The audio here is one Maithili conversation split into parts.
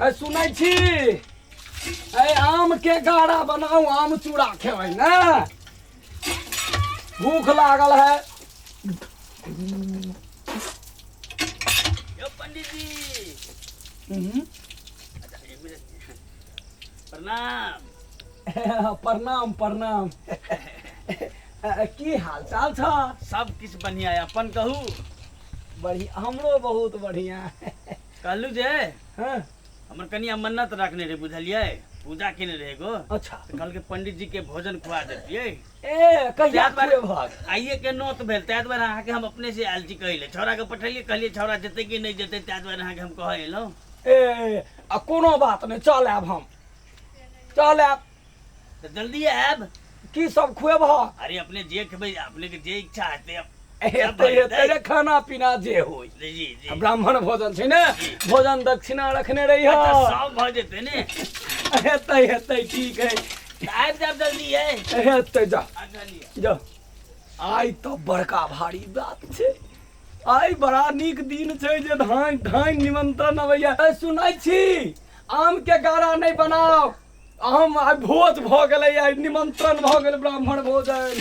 सुनै छी ए आम के गाड़ा बनाउ आम चूड़ा खेबै ने भूख लागल है यौ पंडित जी। अच्छा, एक मिनट। प्रणाम। प्रणाम प्रणाम। की हाल चाल छ? सब किछु बढ़िया है, अपन कहू। बढ़िया, हमरो बहुत बढ़िया। कहलू जे हमर कनिया मन्नत रखने रहे, बुझलियै, पूजा केने रहे एगो। तऽ कहलकै पंडित जी के भोजन खुआ देतियै। ए कहिया ताहि दुआरे खुएबहक? आइए के नोत भेल, ताहि दुआरे अहाँके हम अपने से आयल छी कहै लए। छौड़ा के पठेलियै, कहलियै छौड़ा जेतै कि नहि जेतै, ताहि दुआरे अहाँके हम कहै एलहुँ। ए आ कोनो बात नहि, चल आयब हम, चल आयब। तऽ जल्दी आयब। की सब खुएबहक? अरे अपने जे खेबै, अपने के जे इच्छा हेतै हेतै हेतै रे, खाना पीना जे होई। जी जी जी। ब्राह्मण भोजन छै ने, भोजन दक्षिणा रखने रही। अच्छा, सब भऽ जेतै ने। हेतै हेतै, ठीक है। तऽ आबि जायब जल्दी है। हेतै, जा। अच्छा लिअ। जा। आइ तऽ बड़का भारी बात छै, आइ बड़ा नीक दिन छै जे धान धान निमंत्रण अबैया। ए, सुनै छी, आम के गाड़ा नहि बनाउ, हम आइ भोज भऽ गेलै, आइ निमंत्रण भऽ गेल ब्राह्मण भोजन।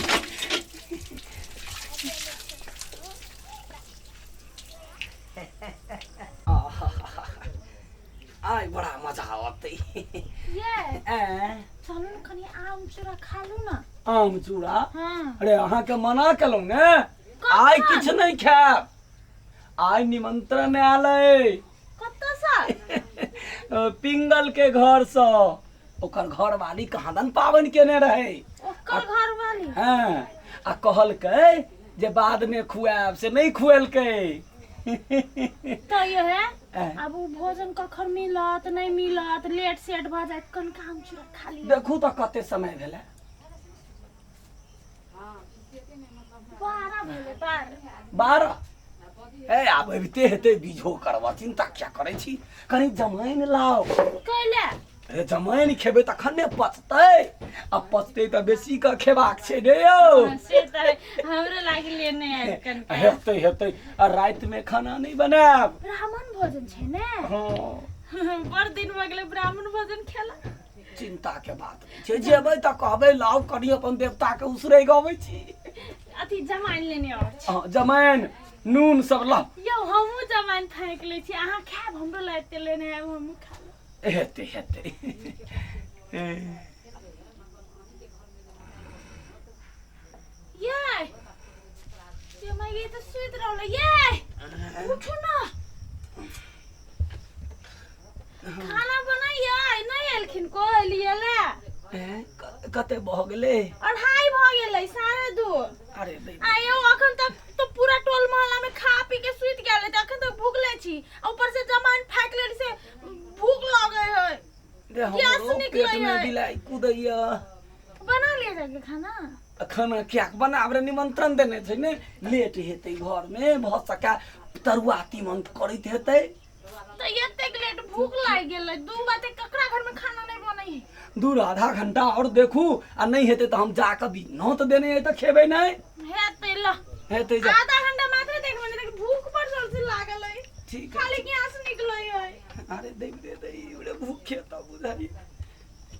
आइ बड़ा मजा औतै। ये ऐं, चलू ने कनि आम चूड़ा खा लू ना। आम चूड़ा? हाँ। अरे अहाँके मना केलहुँ ने, आइ किछु नहि खायब, आइ निमंत्रण आयल अइ। कतऽसँ? पिंगल के घरसँ, ओकर घरवाली कहाँदन पाबनि केने रहै। ओकर घरवाली? हँ, आ कहलकै जे बादमे खुआएब, से नहि खुएलकै। तऽ यो है ऐं। आब ओ भोजन कखन मिलत नहि मिलत, लेट सेट भऽ जायत, कनिका आम चूड़ा खा लिअ। देखू तऽ कते समय भेलै? 12 भेलै, 12। 12? ए आब अबिते हेतै, बीझो करबऽ, चिन्ता किया करै छी? कनि जमाइन लाउ। कैले? अरे जमाइन खेबै तखन ने पचतै, आ पचतै तऽ बेसी कऽ खेबाक छै ने यौ। से तऽ हमरो लागल नहि आयल कनिका। हेतै हेतै, आ रातिमे खाना नहि बनायब। ब्राह्मण भोजन छै ने? हँ। बड़ दिन भऽ गेलै ब्राह्मण भोजन खेला। चिन्ता के बात नहि छै, जेबै तऽ कहबै लाउ कनि अपन देवता के उसरैग अबै छी। अथी जमाइन लेने आबै छी। हँ, जमाइन नून सब लाउ। यौ हमहूँ जमाइन फाँकि लै छी, अहाँ खायब? हमरो लए एते लेने आयब, हमहूँ खा लेब। हेतै हेतै। ए, ये ये माय, ये तऽ सुति रहलै। ये उठू ने, खाना बनाइए, नहि एलखिन कोइ लिए ले। ए, कते भऽ गेलै? 2:30 भऽ गेलै, 2:30। अरे नहि। आयो अखन तक तो पूरा टोल मोहल्ला में खा पी के सुति गेल है, अखन तक भूखले छी, आ ऊपर से जमाइन फाकि लेली से भूख लगे है। रे गैस हमरो निकलै पेट में है। बिलाइ कुदैया। बना लिया जाके खाना। आ खाना किया बनाब रे, निमंत्रण देने छै ने, लेट हेतै घर में, भऽ सकै तरुआ तीमन करैत हेतै। तऽ एतेक लेट भूख लागि गेलै, 2 बाते ककरा घर में खाना नहीं बनै है? दूर आधा घंटा और देखू, आ नहि हेतै तऽ हम जाकऽ भी नोत देने है तऽ खेबै नहि। हेतै ल। हेतै जा। आधा घंटा मात्र देखबै, नहीं तऽ भूख पर जल्दी लागल है। ठीक है। खाली गैस निकलै है। अरे देख दे दे, उरे भूखे तऽ बुझाइ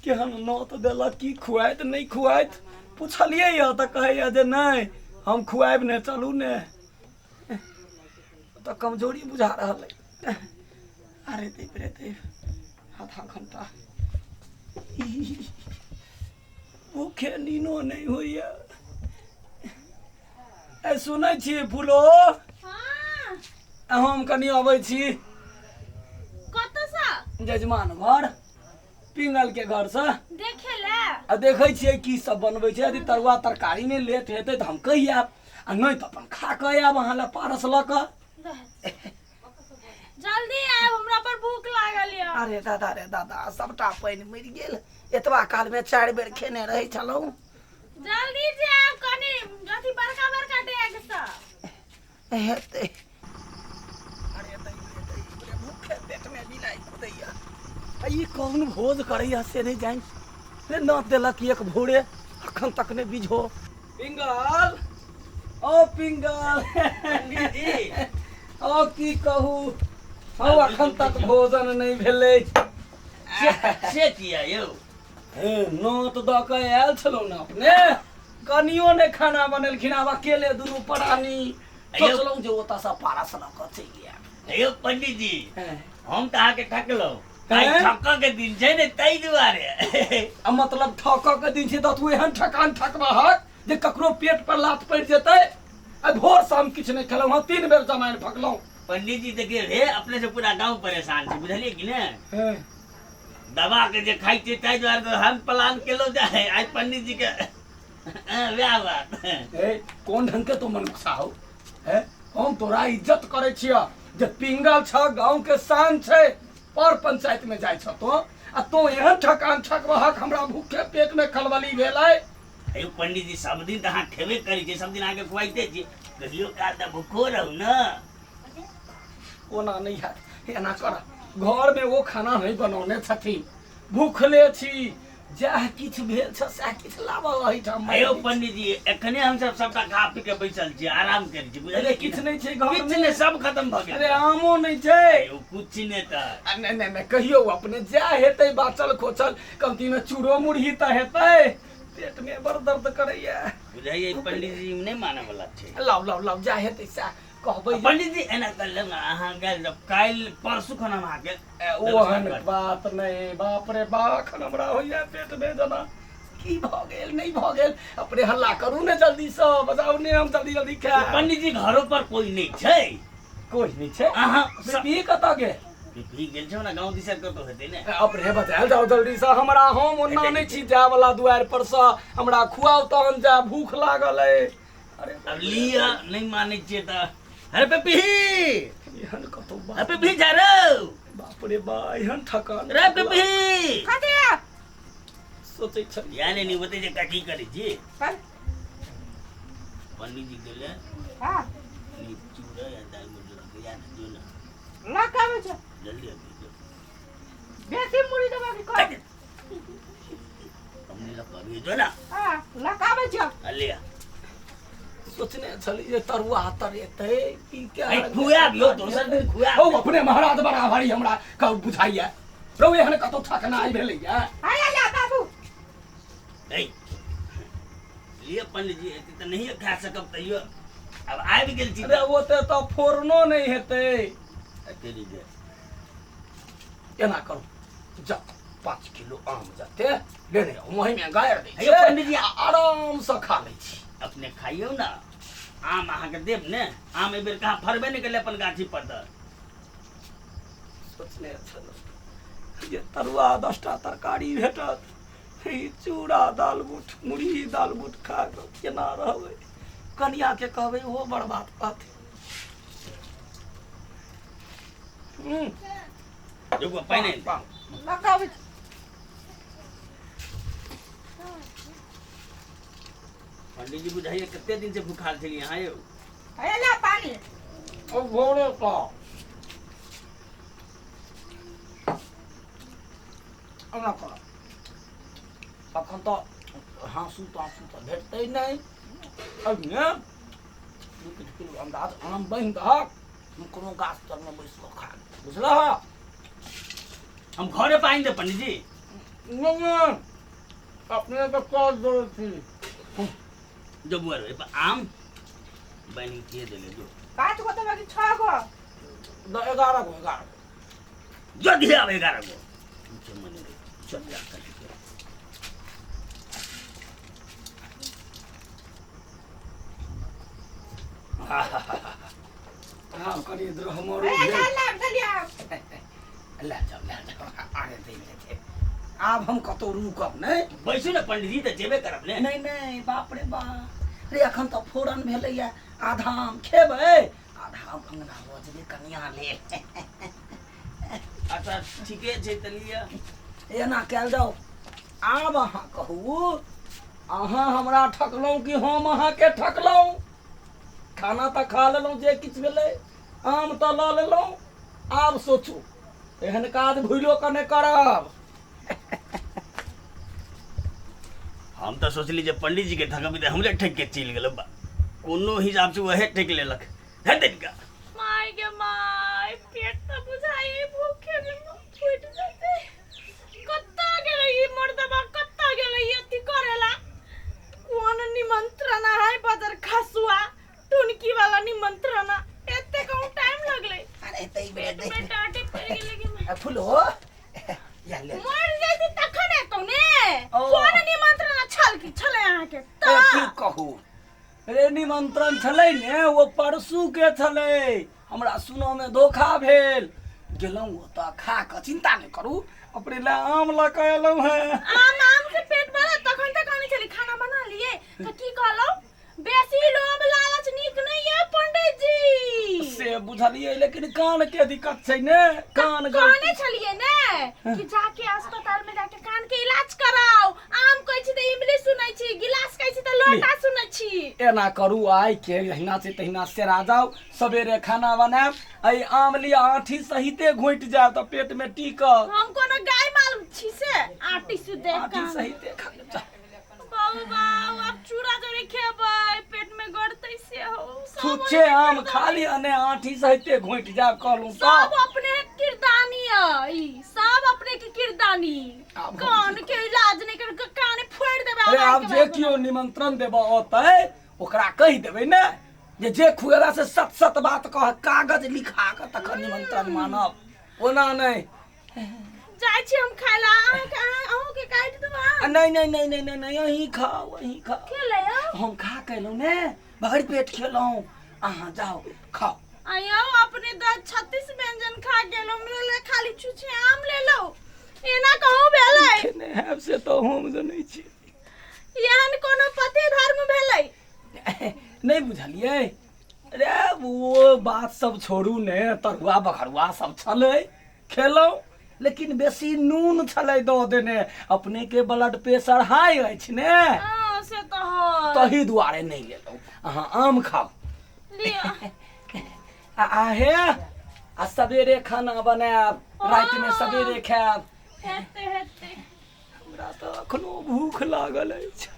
केहन नोत देलक, की खुआइत नहि खुआइत। पुछलियै यऽ तऽ कहैया जे नहि हम खुआएब ने, चलू ने। तऽ कमजोरी बुझा रहल अइ। अरे देव रे देव, आधा घंटा भूखे नीनो नहि होइया। ए सुनै छी फूलो? हाँ। हम कनि अबै छी। कतऽसँ? जजमान घर, पिंगल के घरसँ। देखे ले। आ देखै छियै की सब बनबै छै, यदि तरुआ तरकारी मे लेट हेतै तऽ हम कहि आयब, आ नहि तऽ अपन खा कऽ आयब अहाँ लए पारस लऽ कऽ। जल्दी आयब, हमरा पर भूख लागल यऽ। अरे दादा रे दादा, सबटा पानि मरि गेल, एतबा काल मे 4 बेर खेने रहै छलहुँ। जल्दी जायब कनि अथी बड़का बड़का डेग सँ। हेतै। अरे दै रे दै रे, भूखे पेट मे बिलाइ कुदैया, आ ई कौन भोज करैया से नहि जानि रे, नाथ देलक एक भोरे, अखन तक नहि बिझो। पिंगल, ओ पिंगल। पंडित जी। ओ की कहू हौ, अखन तक भोजन नहि भेलै। से से किया यौ? हे नोत दऽ कऽ आयल छलहुँ ने अपने, कनियो नहि खाना बनेलखिन, आब अकेले दुनू प्राणी। सोचलहुँ जे ओतऽसँ पारस लऽ कऽ चलि आयब। यौ पंडित जी, हम तऽ अहाँके ठकलहुँ आइ। ठकऽ के दिन छै ने, ताहि दुआरे। आ मतलब ठकऽ के दिन छै तऽ तू एहन ठकान ठकबहक जे ककरो पेट पर लात पड़ि जेतै। आ भोर शाम किछु नहि खेलहुँ हँ, 3 बेर जमाइन फकलहुँ। पंडित जी देखियौ हे, अपने से पूरा गाँव परेशान छै, बुझलियै कि ने? दवा के जे खाइ छियै, ताहि दुआरे तऽ हम प्लान केलहुँ जे आइ पंडित जी के वएह बात। ए, कोन ढंग के तू मनुष्य हो है? हम तोरा इज्जत करै छियह जे पिंगल छ, गाँव के शान छै, पर पंचायत में जाइ छ तो, आ तो एहन ठकान ठकबहक, हमरा भूखे पेट में खलबली भेलै। अयो पंडित जी, सब दिन तऽ अहाँ खेबे करै छियै, सब दिन अहाँके खुआइते छियै, कहियो काल तऽ भूखो रहू ने। ओना नहि हैत, एना कर, घर में ओ खाना नहीं बनौने छथिन, भूखले छी, जएह किछु भेल छ सएह किछु लाबऽ एहिठाम। अयो पंडित जी, एखने हम सब सबटा खा पी के बैसल छी, आराम करै छी, बुझलियै? अरे किछु नहि छै घर किछु में? नहि, सब खत्म भऽ गेल। अरे आमो नहि छै? अयो किछु नहि तऽ। आ नहि नहि नहि, कहियौ अपने, जएह हेतै बाचल खोचल, कमतीमे चूड़ो मुरही तऽ हेतै। पेट में बड़ दर्द करैया। बुझाइए पंडित जी नहि मानै वाला छै। लाउ लाउ लाउ, जएह हेतै सएह कहबै। पंडित जी एना कर लेब ने, अहाँ गेल जब काल्हि परसू खन हम अहाँके ओहन बात नहि। बाप रे बा, एखन हमरा होइया पेट में जेना की भऽ गेल, नहि भऽ गेल। अपने हल्ला करू ने, जल्दीसँ बजाउ ने, हम जल्दी जल्दी खायब। पंडित जी, घरो पर कोई नहि छै? कोई नहि छै। अहाँ पी कतऽ गेल? पी गेल छौ ने गाँव दिशा, कतौ हेतै ने। अपने बजायल जाउ जल्दीसँ हमरा, हम ओना नहि छी जाय वाला दुआरि पर सँ, हमरा खुआउ तहन जाय, भूख लागल अइ। अरे अब लिअ, नहि मानै छियै तऽ अरे पेपी, एहन कतौ अरे पेपी जा रौ। बाप रे बा, एहन ठकान। रे पेपी। कथी? सोचै छलियै या नहि बतै जे कथी करै छी। पर पंडित जी गेलै। हाँ। कनि चूड़ा या दालि मोट या जो ने लऽ कऽ आबै छै। जल्दी आबि जो। बेसी मुड़ी देबै कि कम? हम नहीं लग अभी जो ना। हाँ, लऽ कऽ आबै छै। अलिया। सोचने छलियै तरुआ तरेतै की क्या। खुआ दियौ, दोसर दिन खुआ। हौ अपने महाराज, बड़ा भारी हमरा कहू बुझाइया रौ, एहन कतौ ठकनाइ भेलैया? आया जा बाबू। नहीं लिए पंडित जी, एते तऽ नहिए खा सकब, तैयो आब आबि गेल छी। अरे ओते तऽ फोड़नो नहि हेतै। तेरी के एना करू, जा 5 किलो आम जते लेने आउ, वही में गाड़ि दै हेयौ छियै, पंडित जी, आ आरामसँ खा लै छी। अपने खाइयौ ने आम, अहाँके देब ने आम। एहि बेर कहाँ फड़बे नहि केलै अपन गाछी पर तऽ। सोचने छलहुँ जे तरुआ 10टा तरकारी भेटत, ई चूड़ा दालमोट मुरही दालमोट खा कऽ केना रहबै? कनियाके कहबै, ओहो बड़ बात कहतै। रुकू, पानि आनि दे। लऽ कऽ आबै छै। पंडित जी, बुझाइए कते दिन से भूखाल छलियै अहाँ यौ? हे ला पानी। ओ भोरे का एना कर, अखन तऽ हाँसू ताँसू तऽ भेटतै नहि। एहिमे 2 किलो अन्दाज आम बान्हि दहक, हम कोनो गाछ तरमे बैस कऽ खा लेब, बुझलह? हम घरे पर आनि देब पंडित जी। नहि नहि, अपने तऽ कऽ दै छी। जो बुआ रे, आम बान्हि के देले जो। 5 गो देबै कि 6 गो? 11 गो, 11 गो। जो दिया 11 गो चल मने रे, चल जा कर। आब कनि हमरो हे भेल। ला ला धलिया। ले जाउ, ले जाउ, आरे दै छै। आब हम कतौ रुकब नहि। बैसू ने पंडित जी, तऽ जेबे करब ने। नहि नहि, बाप रे बाप रे, अखन तऽ फोरन भेलैया, आधा आम खेबै, आधा आम अंगना लऽ जेबै कनिया लेल। अच्छा ठीके छै, तऽ लिअ। एना कयल जाउ, आब अहाँ कहू, अहाँ हमरा ठकलहुँ कि हम अहाँके ठकलहुँ? खाना तऽ खा लेलहुँ, जे किछु भेलै, आम तऽ लऽ लेलहुँ, आब सोचू, एहन काज भूलो कऽ नहि करब। हम तऽ सोचली जे पंडित जी के ठकबी, तऽ हमरे ठकि के चलि गेल। कोनो हिसाब से वहे ठकि लेलक हे तनिका। माय गे माय, पेट तऽ बुझाइ भूखे में फूटि जेतै। या ले। मर जैती तखन एतौ ने। ओ। कोन निमंत्रण छल की छलै अहाँके ए, तऽ की कहू रे, निमंत्रण छलै ने, ओ परसू के छलै, हमरा सुनऽ में धोखा भेल। गेलहुँ ओतऽ खा कऽ, चिंता नहि करू, अपने लए आम लऽ कऽ एलहुँ हेँ। आम आम से पेट भरत? तखन तऽ कहने छली खाना बना लिए, तऽ की कहलहुँ? बेसी लोभ लालच नीक नहीं है पंडित जी। से बुझलियै, लेकिन कान के दिक्कत छै ने, कान कहने छलियै ने कि जाके अस्पताल में जाके कान के इलाज कराओ। आम कहै छी तऽ इमली सुनै छी, गिलास कहै छी तऽ लोटा सुनै छी। एना करू, आइ के जहिना छै तहिना सेरा जाउ, सवेरे खाना बनायब। एहि आम लिअ, आँठी सहिते घोटि जायब तऽ पेट में टिकत। हम कोनो गाय माल छी से आटी सुदे? आँठी सहिते खा लेब, जाउ। बाबू बाबू, आब चूड़ा जरे खेबै, पेट में गड़तै से हो सब। छुच्छे आम खा लिअ ने, आँठी सहिते घोटि जायब कहलहुँ। सब तऽ अपने किरदानी है ई, सब अपने के किरदानी। आब हम कान के इलाज नहीं कर के कान फोड़ देबै। अरे आब जे केओ निमंत्रण देबऽ औतै, ओकरा कहि देबै ने जे जे खुएला से सत सत बात कह, कागज लिखा कऽ, तखन निमंत्रण मानब, ओना नहि। जाइ छी हम खाय ला, अहाँके अहूँके काटि देब। आ नहि नहि नहि नहि नहि नहि, अहीं खाउ, अहीं खाउ। खेलै हम खा के एलहुँ ने, भरि पेट खेलहुँ, अहाँ जाउ खाउ। आयो, अपने तऽ 36 व्यंजन खा गेलहुँ, हमरा लए खाली छुछे आम लेलहुँ, एना कहूँ भेलै? खेने हैब से तऽ हम जनै छी। एहन कोनो पति धर्म भेलै? नहि बुझलियै रे, ओ बात सब छोड़ू ने, तरुआ बघरुआ सब छलै, खेलहुँ, लेकिन बेसी नून छलै दऽ देने। अपने के ब्लड प्रेशर हाई अछि ने। हाँ, से तऽ है। तही दुआरे नहि लेलहुँ। अहाँ आम खाउ। लिअ। आ आ हे, आ सवेरे खाना बनायब, रातिमे सवेरे खायब। हेतै हेतै। हमरा तऽ एखनो भूख लागल अछि।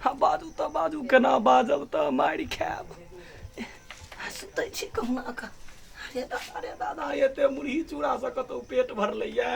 आ बाजू तऽ बाजू केना? बाजब तऽ मारि खायब। आ सुतै छी कहुना कऽ। अरे दादा रे दादा, एते मुरही चूड़ासँ कतहु पेट भरलैया?